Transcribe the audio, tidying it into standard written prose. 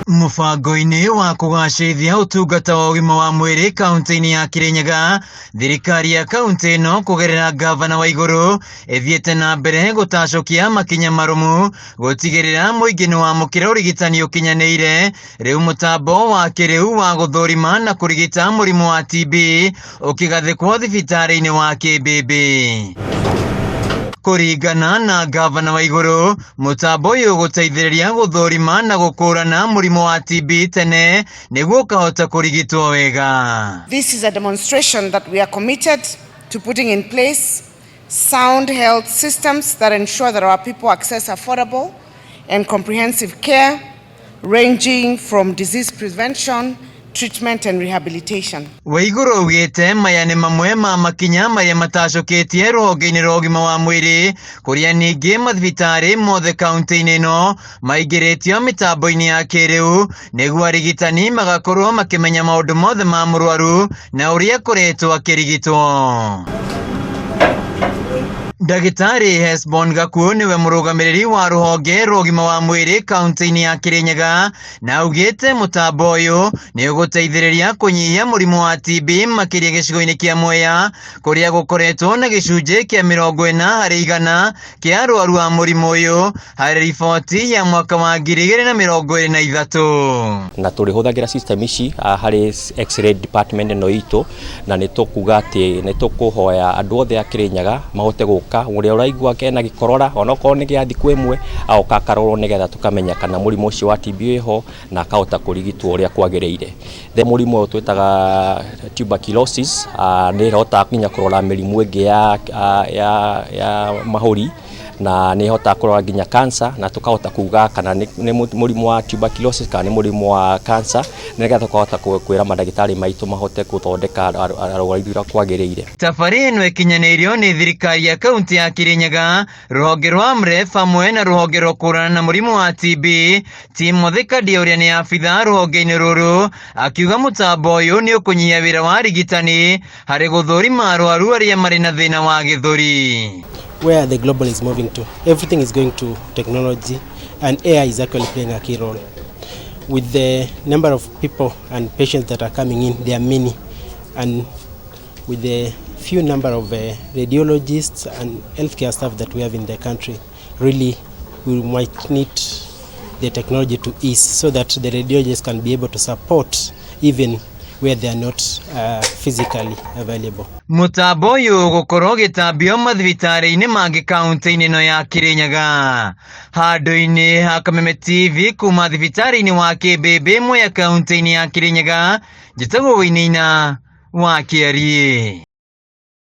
Mũbango-inĩ wa kũgacĩrithia ũtungata wa ũgima wa mwĩrĩ kaunti-inĩ ya Kirinyaga, thirikari ya kaunti ĩno kũgerera ngavana Waiguru ĩthiĩte na mbere gũtacũkia makinya marũmu gũtigĩrĩra mũingĩ nĩ wamũkĩra ũrigitani ũkinyanĩire. Rĩu mũtambo wa kĩrĩu wa gũthũrima na kũrigita mũrimũ wa TB ũkĩgathĩkwo thibitarĩ-inĩ wa Kĩmbĩmbĩ. Kũringana na ngavana Waiguru, mũtambo ũyũ ũgũteithĩrĩria gũthũrima na gũkũrana mũrimũ wa TB tene nĩguo ũkahota kũrigitwo wega. This is a demonstration that we are committed to putting in place sound health systems that ensure that our people access affordable and comprehensive care, ranging from disease prevention, treatment and rehabilitation. Waiguru augĩte maya nĩ mamwe ma makinya marĩa matacũkĩtie rũhonge-inĩ rwa ũgima wa mwĩrĩ, kũrĩa ningĩ mathibitarĩ mothe kaunti-inĩ ĩno maingĩrĩtio mĩtambo-inĩ ya kĩrĩu nĩguo arigitani magakorwo makĩmenya maũndũ mothe ma mũrwaru na ũrĩa akoretwo akĩrigitwo. Ndagĩtarĩ Hesbon Gakuo nĩwe mũrũgamĩrĩri wa rũhonge rwa ũgima wa mwĩrĩ kaunti-inĩ ya Kirinyaga, na augĩte mũtambo ũyũ nĩ ũgũteithĩrĩria kũnyihia mũrimũ wa TB makĩria gĩcigo-inĩ kĩa Mwea, kũrĩa gũkoretwo na gĩcunjĩ kĩa 40% kĩa arwaru a mũrimũ ũyũ harĩ riboti ya mwaka wa 2023. Na tũrĩhũthagĩra system ici harĩ X-ray department ĩno itũ, na nĩ tũkuga atĩ nĩ tũkũhoya andũ othe a Kirinyaga mahote gũka, ũrĩa ũraigua kena gĩkorora onokorwo nĩ gĩa thikũ ĩmwe, agoka akarorwo nĩgetha tũkamenya kana mũrimũ ũcio wa TB wĩho na akahota kũrigitwo ũrĩa kwagĩrĩire. Then mũrimũ ũyũ twĩtaga tuberculosis, nĩ ĩhotaga nginya kũrora mĩrimũ ĩngĩ ya mahũri, na nĩ ĩhotaga kũrora nginya cancer, na tũkahota kuga kana nĩ mũrimũ wa tuberculosis kana nĩ mũrimũ wa cancer, nĩgetha tũkahota kwĩra mandagĩtarĩ maitũ mahote gũthondeka arwaru ũrĩa kwagĩrĩire. Tabarĩra ĩno ĩkinyanĩirio nĩ thirikari ya kaunti ya Kirinyaga, rũhonge rwa AMREF hamwe na rũhonge rwa kũhũrana na mũrimũ wa TB. Timothy Kadia ũrĩa nĩ abithaa rũhonge-inĩ rũrũ akiuga mũtambo ũyũ nĩ ũkũnyihia wĩra wa arigitani harĩ gũthũrima arwaru arĩa marĩ na thĩna wa gĩthũri. Where the global is moving to, everything is going to technology, and AI is actually playing a key role. With the number of people and patients that are coming in, there are many, and with the few number of radiologists and healthcare staff that we have in the country, really we might need the technology to ease so that the radiologists can be able to support even where they are not physically available. Mũtambo ũyũ ũgũkorwo ũgĩtambio mathibitarĩ-inĩ mangĩ kaunti-inĩ ĩno ya Kirinyaga. Handũ-inĩ ha Kameme TV kuma thibitarĩ-inĩ wa Kĩmbĩmbĩ, Mwea, kaunti-inĩ ya Kirinyaga, njĩtagwo Wainaina wa Kĩariĩ.